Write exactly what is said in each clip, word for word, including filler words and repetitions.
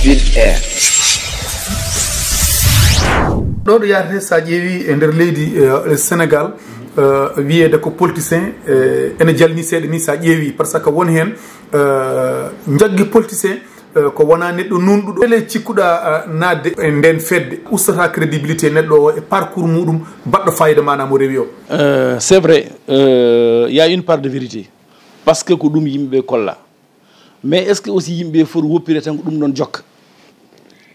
Ville Air. Ɗo ɗo yahrete, so a ƴeewi e nder leydi, eh, Sénégal, eh, wiyeede ko politicien, eh, ene jalni seeɗa ni, so a ƴeewi, par ce que won heen, eh, njaggi politicien, eh, ko wona neɗɗo nunɗuɗo. Ele cikkuɗa, eh, naatde e nden fedde, ustata crédibilité neɗɗo o e parcours muɗum baɗɗo fayida, maanaam mo rewi o? Euh, c'est vrai, euh, il y a une part de vérité. Parce que ko ɗum yimɓe ɓe kolla. Mais est-ce que aussi yimɓe foti woppirde tan ko ɗum ɗon jokka?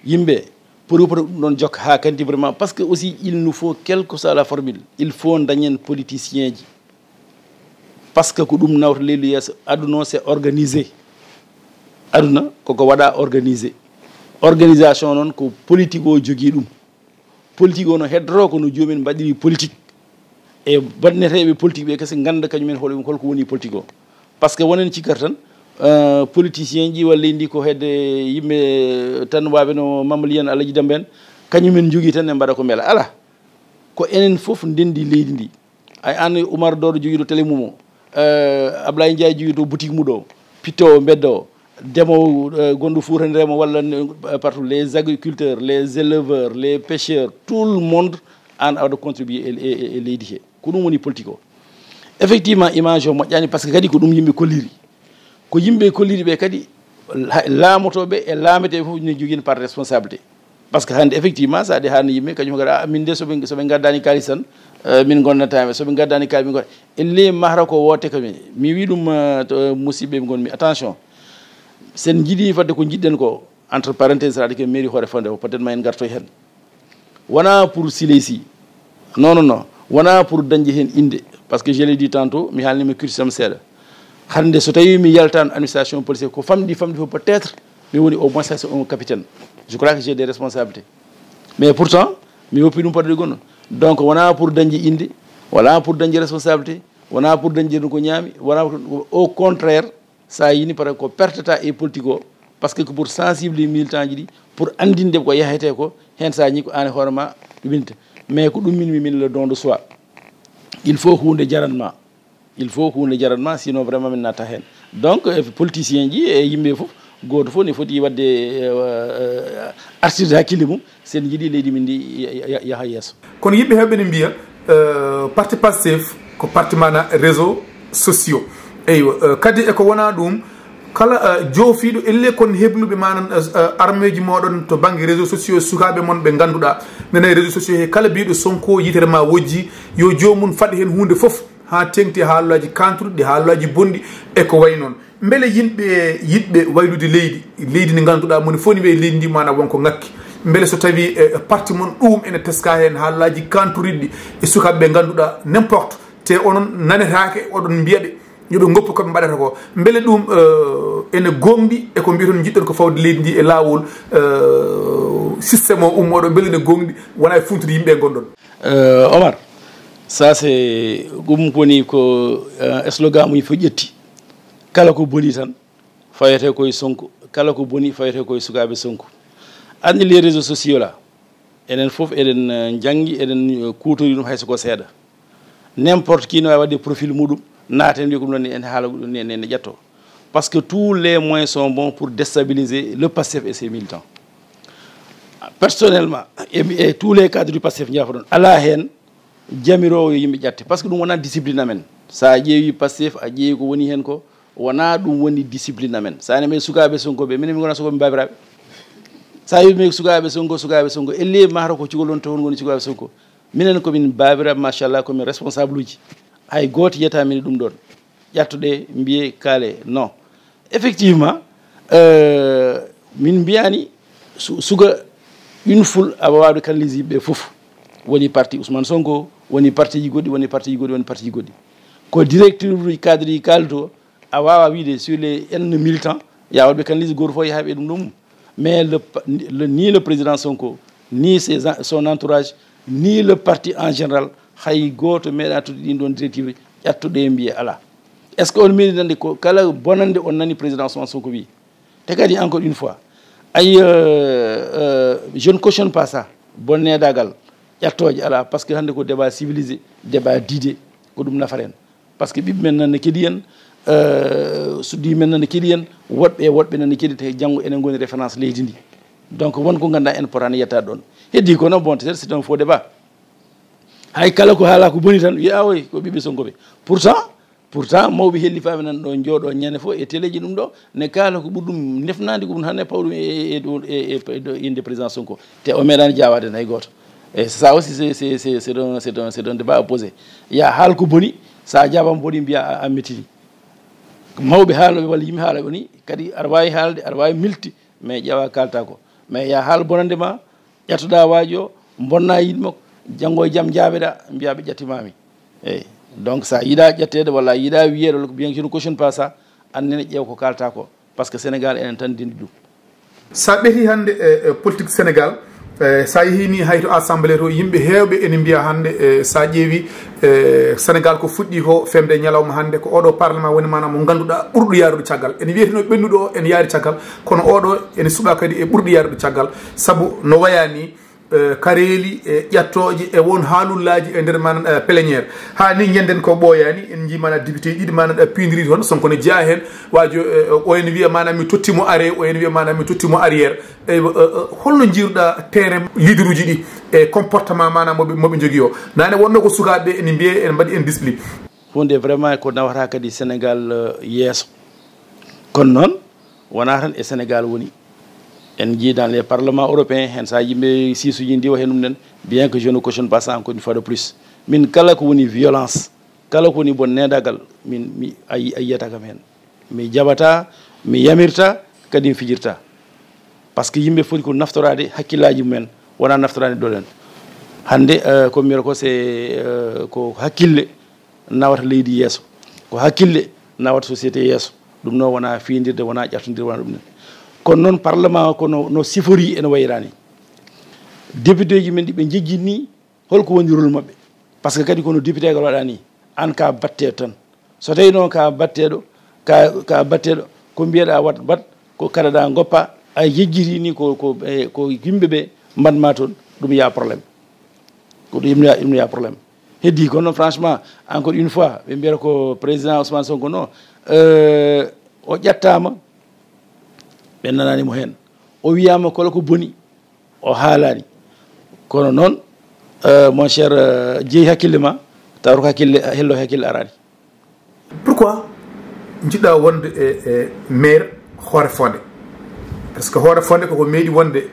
Yimɓe foti woppirde ko ɗum ɗon jokka haa kanti vraiment? Parce que aussi, il nous faut, quelle que soit la formule, il faut dañen politicien ji. Parce que ko ɗum nawta leydi yeeso. Aduna o, c'est organisé. Aduna koko waɗa organisé. Organisation noon ko politique o jogii ɗum. Politique o no heddoto ko no joomum en mbaɗiri politique. E bonneteeɓe politique ɓe kese ngannda kañum en hol-, holko woni politique o. Parce que wonen cikkata tan, euh, politicien ji walla leydi ndi ko hedde yimɓe tan waɓe no Mamadou Ly en, Alaji Demba en, kañum en jogii tan, en mbaɗa ko mbela. Ala. Ko enen fof ndenndi leydi ndi. Ay, an Oumar Dodo jogiiɗo télé mum o, eh, Ablaye Ndiaye jogiiɗo boutique mum ɗo, pittowo mbeddo o, demowo, eh, gonɗo Fuuta Ndeemo walla ne, eh, partout, les agriculteurs, les éleveurs, les pêcheurs, tout le monde, an aɗa contribuer e, e, e, e leydi he. Ko ɗum woni politique o. Effectivement, image o moƴƴani, parce que kadi ko ɗum yimɓe kolliri. Ko yimɓe kolliri ɓe kadi, la-, laamotooɓe e laameteeɓe fof ne jogii part responsabilité. Parce que hannde, effectivement, so aɗa haalna yimɓe, kañum kadi, "Ah, min de, so ɓe, so ɓe ngaddaani kaalis tan, eh, min ngonndataa mi. So ɓe ngaddaani kaalis, min ngon-," Elle mahra ko woote kam. Mi wii ɗum, eh, to, eh, musidɓe ɓe ngonmi, attention. Sen njiɗi fadde ko njiɗɗen ko, entre parenthèse, aɗa ke mairie Hoore Fondé o, peut-être ma en ngartoy heen. Wona pour Siley Sy. Non, non, non. Wona pour dañde heen innde. Parce que je l'ai dit tantôt, mi haalnima cursus am seeɗa. Hannde so tawi mi yaltan administration policière, ko famɗi, famɗi fof, peut-être, mi woni au moins un capitaine. Je crois que j'ai des responsabilités. Mais pourtant, mi woppi ɗum paɗuɗe gonno. Donc, wona pour dañde innde, wona pour dañde responsabilité, wona pour dañde ɗum ko ñaami, wona pour, au contraire, sa yini, par ko pertata e politique o, parce que ko pour sensibiliser militant ji ɗi, pour anndinde ko yahete ko, heen sa ñi ko an e hoore ma winta. Mais ko ɗum min, min le don de soi. Il faut huunde jaran ma. Il faut huunde jaran ma, sinon vraiment min natta heen. Donc, eh, politicien ji e yimɓe fof, gooto fof ne foti waɗde, eh, eh, artirde hakkille mum, sen njiɗi leydi min ndi ya-, ya-, yaha yeeso. Kono yimɓe heewɓe ne mbiya, eh, parti Pastef ko parti mana réseau sociaux. Eywa, eh, kadi e ko wona ɗum, kala, eh, joofiiɗo elle kon hebluɓe manan, eh, eh, armeeji moɗon to banggue réseau sociaux, sukaaɓe mon ɓe ngannduɗaa nana e réseau sociaux he, kala mbiɗo Sonko yitere ma wojji, yo joomum faɗ heen huunde fof, haa teŋti haalaaji kantuɗi, haalaaji bonɗi e ko wayi noon. Mbele yimɓe yiɗɓe waylude leydi, leydi ndi ngannduɗaa moni fof ne wiya leydi ndi maana wonko ŋakki. Mbele so tawi, eh, parti mon ɗum ene teska heen haalaaji kanturiɗi e sukaaɓe ɓe ngannduɗaa n'importe, te onon nanetaake, oɗon mbiya ɓe yo ɓe ngoppu ko ɓe mbaɗata ko. Mbele ɗum, eh, ene gooŋɗi e ko mbiyaton njiɗɗon ko fawde leydi ndi e laawol, eh, système o ummooɗo, mbele ene gooŋɗi, wona e funtude yimɓe ngonɗon? Euh, Omar, ça c'est, ɗum woni ko, euh, slogan mum fof ƴetti. Kala ko boni tan, fawete koye Sonko. Kala ko boni, fawete koye sukaaɓe Sonko. Anndi les réseaux sociaux là, enen fof eɗen, euh, njanngi, eɗen, euh, kuutori ɗum hay so ko seeɗa. N'importe qui no wawi waɗde profil muɗum, naata en mbiya ko ɗum ɗon ne, en haala ko ɗum ne, ne, ne ƴetto. Parce que tous les moyens sont bons pour déstabiliser le Pastef et ses militants. Personnellement, e, e tous les cadres du Pastef, jaafoɗon, ala heen jamirowo yo yimɓe ƴatte. Parce que ɗum wona discipline amen. Sa ƴeewi Pastef, a ƴeewi ko woni heen ko, wona ɗum woni discipline amen. Sa nemi sukaaɓe Sonko ɓe, minen min gona Sonko, min baabiraaɓe. Sa yimi sukaaɓe Sonko, sukaaɓe Sonko, elle mahra ko cugol on toon woni sukaaɓe Sonko. Minen ko min baabiraaɓe, machallah, ko min responsable uji. Hay gooto yiyata min e ɗum ɗon. Ƴattuɗe, mbiye, kaale, non. Effectivement, euh, min mbiyani su-, suga une foule aɓa wawde canaliser yimɓe fof. Woni parti Ousmane Sonko, woni parti ji goɗɗi, woni parti ji goɗɗi, woni parti ji goɗɗi. Ko directeur uji, cadre ji kalto, a wawa wiide sur les N militants, ya waɗɓe canaliser, goto fof yaha ɓe ɗum ɗum. Mais le pa-, le, ni le président Sonko, ni ses en-, son entourage, ni le parti en général, hay gooto meeɗa tudde ɗin ɗon directive, ƴattuɗe e mbiye ala. Est-ce que on meeɗi nande ko kala bonande on nani président Ousmane Sonko wi? Te kadi, encore une fois, ay, euh, euh, je ne cautionne pas ça. Bonnedagal, ƴattooje ala, parce que hannde ko débat civilisé, débat d'idées, ko ɗum nafata en. Parce que ɓiɓɓe men nan ne keɗi en, Euh, suddi men nana keɗi en, woɗɓe e woɗɓe nana keɗi, te janngo enen ngoni référence leydi ndi. Donc won ko ngannduɗaa en potaani yettaade ɗoon. Heddi kono, bon, c'est c'est un faux débat. Hay kala ko haalaa ko boni tan wiya, "Ah oui, ko ɓiɓɓe Sonko ɓe." Pourtant, pourtant mawɓe hellifaaɓe nan ɗo, njooɗo ñande fof e teleji ɗum ɗo, ne kaala ko ɓuri ɗum nefnaade, ko ɗum hannde paw ɗum e, e, e, e, e, e ɗo innde président Sonko. Te o meeɗaani jaawaade hay gooto. E ça aussi, c'est, c'est, c'est, c'est un, c'est un, c'est un débat à poser. Ya haal ko boni, so a jaabaama boni, mbiya a, a mettini. Mawɓe haalooɓe walla yimɓe haalooɓe ni, kadi aɗa waawi haalde, aɗa waawi milti, mais ƴeewa kaalta ko. Mais ya haal bonande ma, ƴettoɗaa waajo, bonna yiɗ makko, janngo e jam jaabeɗa, mbiya ɓe ƴettimaami. Eyyi. Donc, so a yiɗa ƴetteede walla a yiɗa wiyeede, walla ko bien que je ne cautionne pas ça, annene ƴeew ko kaalta ko. Parce que Sénégal enen tan ndenndi ɗum. Sa ɓeeti hannde e, e politique Sénégal, e, sa yehi ni hay to assemblée to, yimɓe heewɓe ene mbiya hannde, e, sa ƴeewi, e, Sénégal ko fuɗɗi ko femde e ñalawma hannde, ko oɗo parlement woni maanaam mo ngannduɗaa ɓurɗo yaarude caggal. Ene wiyeteno ɓennuɗo o ene yaari caggal, kono oɗo ene suɓa kadi e ɓurɗo yaarude caggal, sabu no waya ni, e, kareeli e ƴattooje e won haalullaaji e nder maanaam, e, plénière. Haa ni ñanden ko ɓooyaani, en njii maanaam député ɗiɗi maanaam, e, piindiri toon, Sonko ne jeyaa heen. Waajo, e, o ene wiya maanaam mi totti mo arrêt, o ene wiya maanaam mi totti mo arrière. Eywa, e, e, holno njiiruɗaa terrain leaderuuji ɗi e comportement maanaam mo ɓe, mo ɓe njogii o? Naane wonno ko sukaaɓe ɓe ene mbiyee ene mbaɗi indiscipline. Huunde vraiment ko nawata kadi Sénégal, eh, yeeso. Kono noon, wonaa tan e Sénégal woni. En njii dans les parlements européens, heen so a yimɓe siisuji ndiwa heen ɗum nen, bien que je ne cautionne pas ça encore une fois de plus. Min kala ko woni violence, kala ko woni bon needagal, min mi, a, yi- a yiyata kam heen. Mi jaɓata, mi yamirta, kadi mi fijirta. Parce que yimɓe foti ko naftoraade hakkillaaji mumen, wonaa naftoraade dolen. Hannde, eh, ko mbiyata ko c'est, eh, ko hakkille nawata leydi yeeso. Ko hakkille nawata société yeeso. Ɗum noon wonaa fiindirde, wonaa ƴattondirde, wonaa ɗum nen. Kono noon parlement o ko no, no sifori ene wayraani. Député ji men ɗi ɓe njejjini, holko woni rôle maɓɓe? Parce que kadi kono député gal waɗa ni, aan ka batteɗo tan. So tawi noon ka batteɗo, ka, ka batteɗo, ko mbiyeɗa wat, bat, ko karaɗa goppa, a yejjiti ni ko, ko, eh, ko yimɓe ɓe mbaɗma toon, ɗum ya problème. Ko ɗum ya, ɗum ya problème. Heddi kono franchement, encore une fois, ɓe mbiyata ko président Ousmane Sonko no, euh, o ƴattama, ɓe nanani mo heen. O wiyama kala ko boni, o haalani. Kono noon, euh, mon cher, euh, jeeyi hakkille ma, tawata ko hakkille, hello hakkille arani. Pourquoi njiɗɗa wonde e, e maire Hoore Fonde? Parce que Hoore Fonde koko meeɗi wonde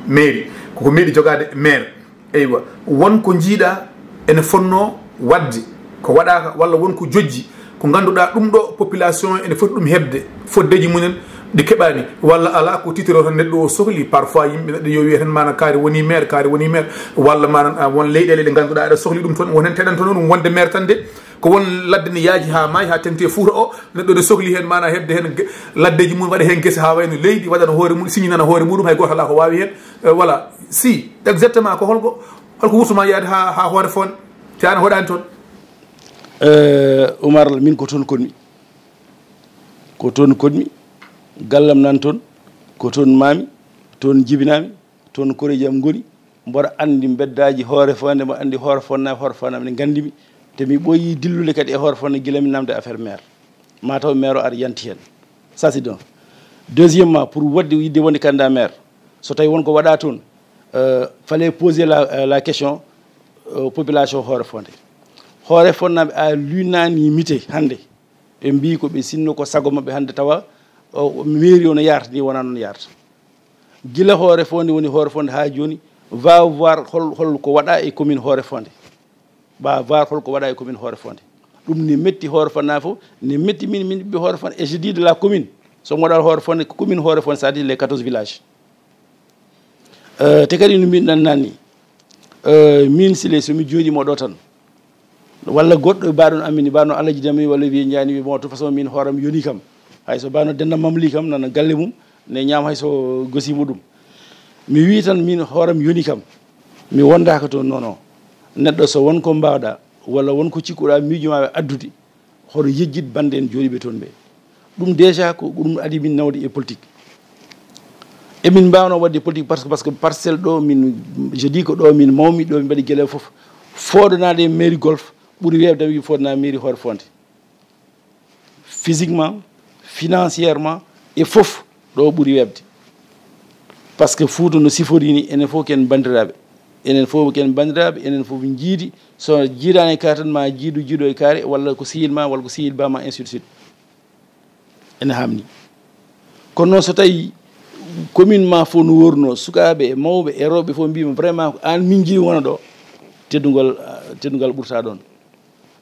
mairie, koko meeɗi jogade maire. Eywa, won ko njiiɗa ene fonno wadde, ko waɗaka, walla won ko jojji, ko ngannduɗaa ɗum ɗo population ene foti ɗum heɓde, foddeji mumen ɗi keɓani, walla ala ko titre o tan neɗɗo o sohli. Parfois yimɓe neɗɗo yo wiya tan maana kaari woni maire, kaari woni maire, walla maana, ah, won leyɗele ɗe ngannduɗaa aɗa sohli ɗum toon, won hen teɗantono ɗum wonde maire tan de. Ko won ladde ne yaaji haa maayi, haa teŋti e Fuuta o, neɗɗo ne sohli heen maana heɓde heen ge- laddeji mum, waɗa heen gese haa wayno leydi, waɗana hoore mum, signana hoore muɗum, hay gooto alaa ko waawi heen. Eh, voilà. Si, exactement, ko holko, holko wurtuma yaade haa, haa Hoore Fonde, te aan a hoɗaani toon? Euh, Umar, min ko toon konmi. Ko toon konmi. Gallam nan toon. Ko toon maami. Toon jibinami. Toon koreji am ngoni. Mboɗo anndi mbeddaaji Hoore Fonde, mboɗo anndi Hoore Fonde, Hoore Fonde ne nganndi mi. Te mi ɓooyi dillude kadi e Hoore Fonde gila mi namde affaire maire. Ma taw maire o aɗa yanti heen. Ça, c'est un. Deuxièmement, pour waɗde, yiɗde wonde candidat maire, so tawi won ko waɗa toon, euh, fallait poser la, euh, la question, euh, population Hoore Fonde. Hoore Fonde naaɓe a lunani mite hannde. Ɓe mbii ko ɓe sinno ko sago maɓɓe hannde tawa o, mairie o no yarta ni, wonaa noon yarta. Gila Hoore Fonde woni Hoore Fonde haa jooni, va voir hol, hol ko waɗa e commune Hoore Fonde. Va voir hol ko waɗa e commune Hoore Fonde. Ɗum ne metti Hoore Fonde naaɓe fof, ne metti min, min ɓiɓɓe Hoore Fonde, et je dis de la commune. So mi waɗa Hoore Fonde, commune Hoore Fonde, c'est-à-dire les quatorze villages. Euh, te kadi no mbiɗen nan ni, euh, min Sile, so mi jooɗiima ɗo tan, walla goɗɗo mbaɗon amini, mbaɗno Alaji Deme walla wiye Ndiaye, wiye bon, de toute façon, min hooram yoni kam. Hay so mbaɗno Denda Mamli kam, nana galle mum, ne ñaam hay so gosi muɗum. Mi wi tan, min hooram yoni kam. Mi wondaka toon, non, non. Neɗɗo so won ko mbawɗa, walla won ko cikkuɗa miijo ma addude, hoto yejjit bande en jooɗiiɓe toon ɓe. Ɗum déjà ko ɗum adi min nawde e politique. Emin mbawno waɗde politique parce que, parce que parcelle ɗo min, je dis ko ɗo min mawmi, ɗo min mbaɗi gele fof. Fooɗonaade e mairie Golf ɓuri weeɓde mi fooɗonaade mairie Hoore Fonde. physiquement, financièrement, e fof ɗo ɓuri weɓde. Par ce que Fouta no sifori ni, enen fof ken banndiraaɓe. Enen fof ken banndiraaɓe, enen fof njiidi. So jiidaani e kaari tan, ma jiidu jiido e kaari, walla ko sehil ma, walla ko sehil ba ma, ainsi de suite. Ene haamni. Kono noon, so tawi commune ma fof no worno, sukaaɓe e mawɓe e rewɓe fof mbima vraiment ko aan min njiɗi wona ɗo, teddungal, teddungal ɓurta ɗoon.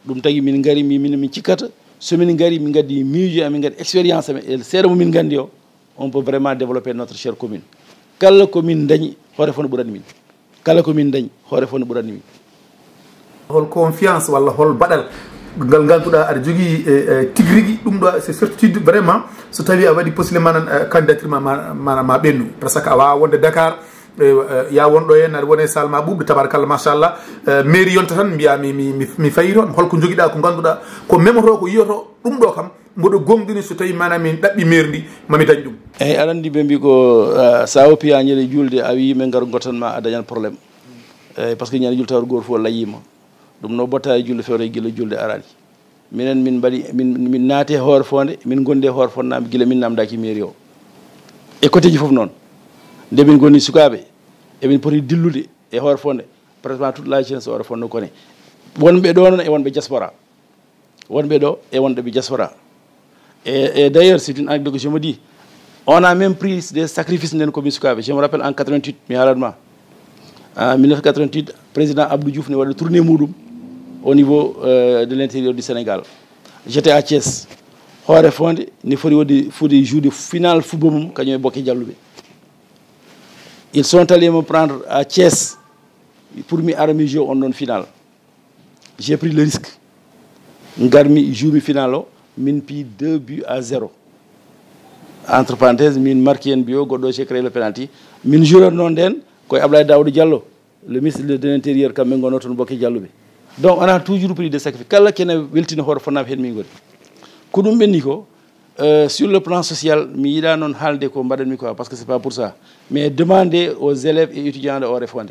Ɗum tagi min ngari, mi-, min, min cikkata, so min ngari, min ngaddi miijo amin, min ngaddi expérience amin, e seeɗa mo min nganndi o, on peut vraiment développer notre chère commune. Kala ko min dañi, Hoore Fonde ɓurani min. Kala ko min dañi, Hoore Fonde ɓurani min. Hol confiance walla hol baɗal ngal ngannduɗaa aɗa jogii, e, e, tigi rigi ɗum ɗo, c'est certitude vraiment, so tawi a waɗi postulé manan, e, candidature ma, ma, ma, ma ɓennu, par ce que a wawa wonde Dakar, e, e, ya won ɗo henna aɗa wona e salle ma ɓuuɓɗo, tabarakalla, machallah, e, mairie yonta tan mbiya mi, mi, mi, mi fayi toon. Holko jogiɗa ko ngannduɗaa ko memoto, ko yiyoto ɗum ɗo kam, mboɗo gomɗini so tawi mana min ɗaɓɓi mairie ndi, mami dañ ɗum? Eyyi, aɗa anndi ɓe mbi ko, ah, sa woppi ha ñande julde, a wi yimɓe ngar gottan ma, a dañan problème. Eyyi, par ce que ñande julde tawata goto fof layyima. Ɗum no botta e julde fewre gila julde arani. Minen min mbaɗi, min, min naati e Hoore Fonde, min gondi e Hoore Fonde naaɓe gila min namdaki mairie o. E côté ji fof noon. Nde min goni sukaaɓe, emin poti dillude e Hoore Fonde, pratiquement toute la jeunesse Hoore Fonde no kone. Wonɓe ɗo noon e wonɓe diaspora. Wonɓe ɗo e wonɓe diaspora. Et, et d'ailleurs, c'est une anecdote que je me dis, on a même pris des sacrifices nden ko min sukaaɓe. Je me rappelle en quatre-vingt-huit, mi haalat ma. En mille neuf cent quatre-vingt-huit, président Abdou Diouf ne waɗa tournée muɗum au niveau, euh, de l'intérieur du Sénégal. J'étais à Thiès. Hoore Fonde ne foti wonde, foti jouer finale football mum kañum e Bokke Jalluɓe. Ils sont allés me prendre à Thiès pour mi ara mi jouer on ɗon finale. J'ai pris le risque. Ngarmi, jouemi finale o, min piyi deux buts à zéro. Entre parenthèse, min marki hen but o, goɗɗo o créé le penalty. Min jouer noon nden koye Ablaye Daouda Diallo, le ministre de l'Intérieur, kamɓe gonno toon Bokke Jalluɓe. Donc on a toujours pris des sacrifices. Kala kene weltina Hoore Fonnaɓe hen min goni. Ko ɗum ɓenni ko, euh, sur le plan social, mi yiɗa noon haalde ko mbaɗanmi quoi, parce que c'est pas pour ça. Mais demander aux élèves et étudiants de Hoore Fonde.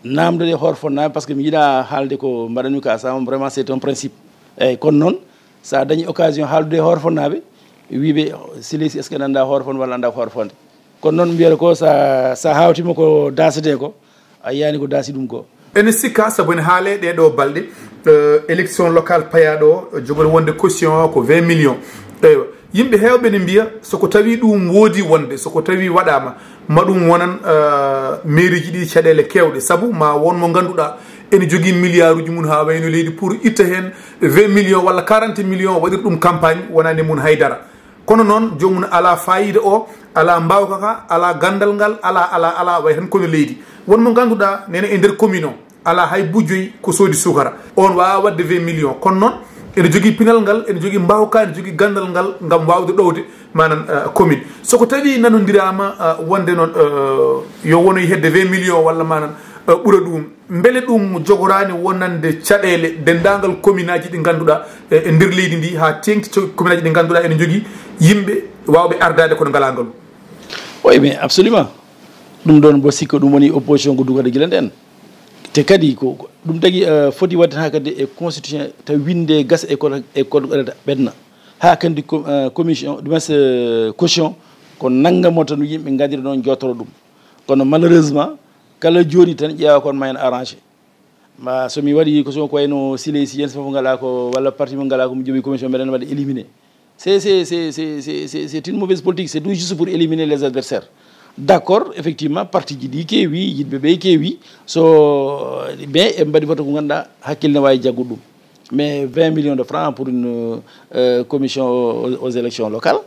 Namdoɗe Hoore Fonnaɓe, par ce que mi yiɗa haalde ko mbaɗanmi ka, ça vraiment c'est un principe. Eyyi, kono noon, sa dañi occasion haaldude e Hoore Fonnaɓe, wiɓe, Siley Sy, est ce que anda Hoore Fonde walla anda ko Hoore Fonde? Kono noon mbiyata ko sa, sa hawtima ko dasete ko, a yiyani ko dasi ɗum ko. Ene sikka, sabu ene haale ɗeɗo balɗe, eh, élection locale payaɗo o, jogori wonde caution o ko vingt millions. Eywa, yimɓe hewɓe ne mbiya soko tawi ɗum woodi wonde, soko tawi waɗama, ma ɗum wonan, eh, mairie ji ɗi caɗele kewɗe, sabu ma won mo ganduɗa ene jogui milliard uji mum ha wayno leydi pour itta hen vingt millions walla quarante millions, waɗir ɗum campagne, wonani mum haydara. Kono noon, joomum ala fayida o, ala mbawka ka, ala gandal ngal, ala, ala, ala, way tan kono leydi. Won mo ganduɗa nene e nder commune o, ala hay bujoy ko soodi sukara. On wawa wadde vingt millions. Kono noon, ene jogui pinal ngal, ene jogui mbawka, ene jogui gandal ngal ngam wawde ɗowde manan, eh, commune. Soko tawi nanodirama, eh, wonde noon, eh, yo wonoy hedde vingt millions walla manan, eh, ɓura ɗum. Mbele ɗum jogorani wonande caɗele denndaangal commune aji ɗi ngannduɗa e, e nder leydi ndi, ha teŋti co-, commune aji ɗi ngannduɗa ene jogii yimɓe wawɓe ardade kono ngala ngalu? Oui, mais absolument. Ɗum ɗon mbo sikka ɗum woni opposition ko dugata gila nden. Te kadi ko, ko ɗum tagi, eh, foti wadde ha kadi e constitution taw winde gasa e code, e code ɓenna. Ha kadi ko, eh, commission, ɗum, eh, caution ko nangamo tan yimɓe ngadira ɗon jottoro ɗum. Kono malheureusement, kala joni tan ƴeewa kon ma en arrangé. Ma so mi waɗi ko so ko wayno Siley Sy, yen fof ngala ko, walla parti mo ngala ko mo joomi commission, mbeɗen waɗa éliminé. C'est, c'est, c'est, c'est, c'est, c'est, c'est une mauvaise politique, c'est tout juste pour éliminer les adversaires. D'accord, effectivement, parti ji ɗi keewi, yiɗɓe ɓe keewi, so, mais en mbaɗi vote ko ganduɗa hakkille ne wawi jaggude ɗum. Mais vingt millions de francs pour une, euh, commission aux, aux élections locales,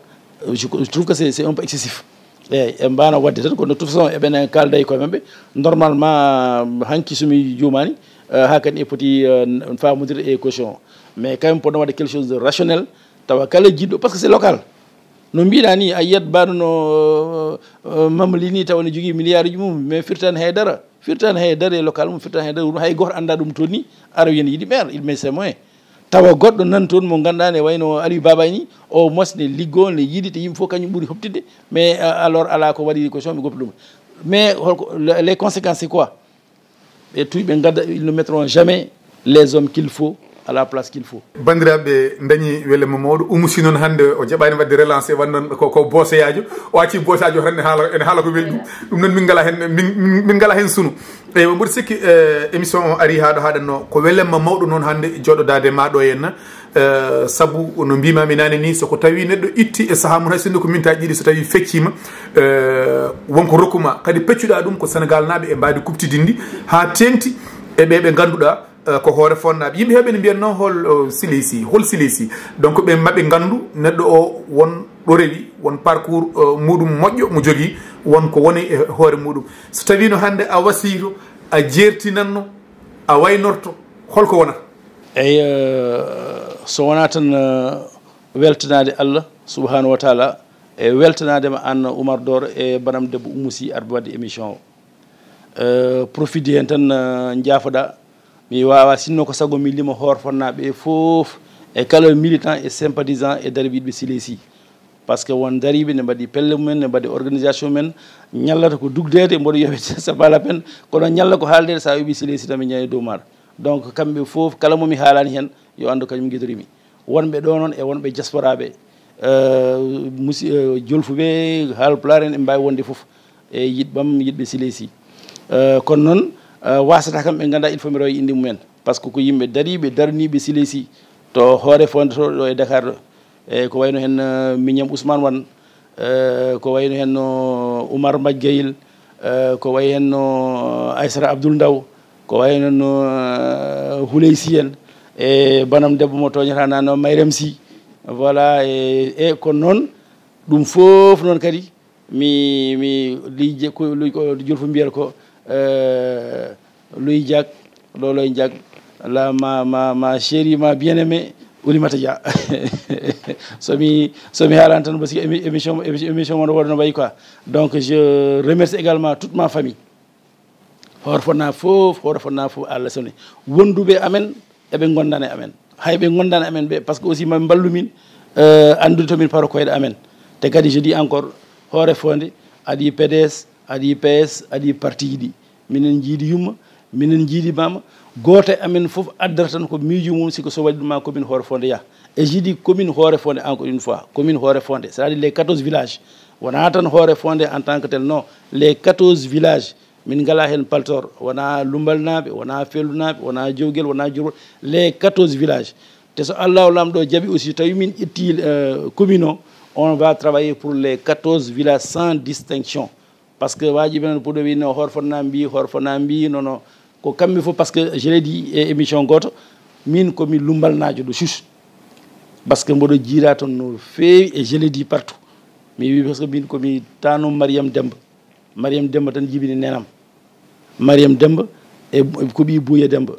je, je trouve que c'est, c'est un peu excessif. Eyyi, en mbano wadde tan, kono de toute façon eɓen kalda e koye maɓɓe. Normalement, hanki somi jumani, euh, ha kadi e poti, euh, famodir e caution. Mais quand même, pour wadde quelque chose de rationnel, tawa kala jiɗɗo, parce que c'est local. No mbiɗa ni, a yiyat mbaɗo no, euh, euh, Mamali ni, tawa ne jogui milliard uji mum, mais firtani haydara. Firtani haydara e local mum, firtani haydara wuro, hay goto anda ɗum toon ni, ara wiya ne yiɗi maire, il met ses moyens. Tawa goɗɗo nan toon mo ganduɗa ne wayno Aliou Baba ni, au moins ne liggo, ne yiɗi, te yimɓe fof kañum ɓuri hoptidde, mais, euh, alors ala ko waɗi ko somi goppi ɗum. Mais holko, le-, les conséquences c'est quoi? Ɓe tuy ɓe gadda, ils ne mettront jamais les hommes qu'il faut à la place qu'il faut. Banndiraaɓe, dañi welema mawɗo. Umu Sy noon hannde o jaɓaani waɗde relancé, waɗ noon ko, ko booseyaajo. O acci booseyaajo tan, ene haala, ene haala ko weli ɗum. Ɗum noon min ngala heen, min, min, min ngala heen sunu. Eywa, mboɗo sikki, eh, émission o ari haa ɗo haaɗatnoo. Ko welema mawɗo noon hannde jooɗodaade ma ɗo henna. Eh, sabu no mbimami naane ni, so ko tawi neɗɗo itti e sahaa mum, hay sinno ko minta ɗiɗi, so tawi feccima, eh, wonko rokkuma. Kadi peccuɗa ɗum ko Sénégal naaɓe e mbaadi kuptidinndi haa teŋti e ɓe ɓe ngannduɗa, eh, ko hoore fonnaaɓe. Yimɓe heɓe ne mbiyan noon hol, eh, Siley Sy, hol Siley Sy. Donc ɓe maɓe nganndu neɗɗo o won ɗo rewi, won parcours, eh, muɗum moƴƴo mo jogii, won ko woni e hoore muɗum. So tawino hannde a wasiito, a jeertinanno, a waynorto, holko wonata? Eyi, eh, so wonaa tan, eh, weltanaade Allah subhanahu wa taala, e weltanaade ma aan Oumar Doro e banam debbo Oumou Sy arɓe waɗde émission o. Eh, profite heen tan, eh, njaafoɗa. Mi waawa sinno ko sago mi lima hoore fonnaaɓe fof e kala militant e sympathisant e dariiɓe Siley Sy. Par ce que won dariiɓe ne mbaɗi pelle mumen, ne mbaɗi organisation mumen, ñallata ko dugdeede, mboɗo wiya ɓe c'est pas la peine, kono ñalla ko haaldeede, so a wiɓi Siley Sy tan ɓe ñawi dow maaɗa. Donc kamɓe fof, kala mo mi haalani heen, yo anndu kañum giɗorimi. Wonɓe ɗo noon e wonɓe diaspora ɓe, eh, musi-, eh, jolfuɓe, haalpulaar en, ɓe mbaawi wonde fof e yiɗɓam, yiɗɓe Siley Sy. Eh, kono noon, eh, wasata kam ɓe ngannda il faut mi rewa innde mumen. Par ce que ko yimɓe dariiɓe, daraniiɓe Siley Sy to hoore fonde to ɗo e Dakar ɗo. E ko wayno heen, eh, miñam Ousmane Wan, eh, ko wayno heen no Oumar Mbaj Gayel, eh, ko wayi heen no Aysata Abdoul Ndaw, ko wayi heen no, eh, Houley Sy en, e banam debbo mo tooñata nano Mayrem Sy. Voilà, e, e ko noon, ɗum fof noon kadi, mi, mi, lii je-, ko, lii ko, jolfu mbiyata ko, eh, Luy Diak, Loloy Diak, la ma, ma, ma chérie, ma bien-aimée, Oulimata Dia. So mi, so mi haalani tan, parce que émi-, émission, émi-, émission mo no waɗa no wayi quoi. Donc, je remercie également toute ma famille. Hoore fonnaa fof, hoore fonnaa fof, Allah soni. Wonduɓe amen, eɓe ngondana e amen. Hay ɓe ngondana amen ɓe, par ce que aussi maɓe mballu min, euh, anndude to min paro koyɗe amen. Te kadi, je dis encore, hoore fonde, aɗa yi P D S, aɗa yi P S, aɗa yi parti ji ɗi. Minen njiidi yumma, minen njiidi mama. Gooto e amen fof addata tan ko miijo mum, si ko so waɗi ɗum ma commune hoore fonde yah. Et je dis commune hoore fonde, encore une fois, commune hoore fonde, c'est-à-dire les quatorze villages. Wonaa tan hoore fonde en tant que tel, non. Les quatorze villages, min ngala heen paltoor, wonaa Lumbalnaaɓe, wonaa Fellunaaɓe, wonaa Jowgel, wonaa Jurwol, les quatorze villages. Te so Allahu Laamɗo jaɓi aussi, tawi min ƴetti, euh, commune o, on va travailler pour les quatorze villages sans distinction. Par ce que waaji men pour wi no hoore fonnaa mbi, hoore fonnaa mbi, non, non. Ko kamɓe fof, par ce que je l'ai dit e émission gooto, min ko mi Lumbalnaajo ɗo Cuuc. Par ce que mboɗo jiida toon no feewi et je l'ai dit partout. Mi wi par ce que min ko mi taanum Mariam Demba. Mariam Demba tan jibini nenam. Mariam Demba e, e ko ɓii Buuya Demba.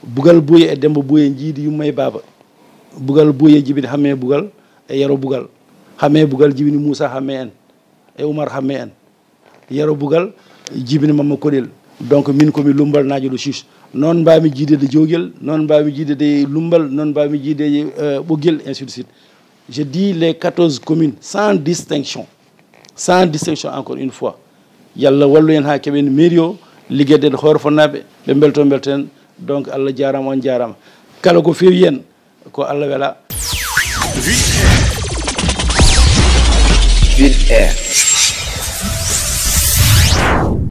Bugal Buuya e Demba Buuya njiidi yumma e baaba. Bugal Buuya jibini Hamme Bugal e Yero Bugal. Hamme Bugal jibini Moussa Hamme en e Oumar Hamme en. Yero Bugal jibini Mamma Koɗel. Donc min ko mi Lumbalnaajo ɗo Cuuc. Noon mbawmi jiidede Jowgel, noon mbawmi jiidede Lumbal, noon mbawmi jiidede, euh, Ɓoggel, ainsi de suite. Je dis les quatorze communes, sans distinction. Sans distinction, encore une fois. Yalla wallu en haa keɓen mairie o, liggeɗen hoore fonnaaɓe, ɓe mbelto mbelto en. Donc, Allah jaaraama, on jaaraama. Kala ko feewi en, ko Allah wela. Vite Air.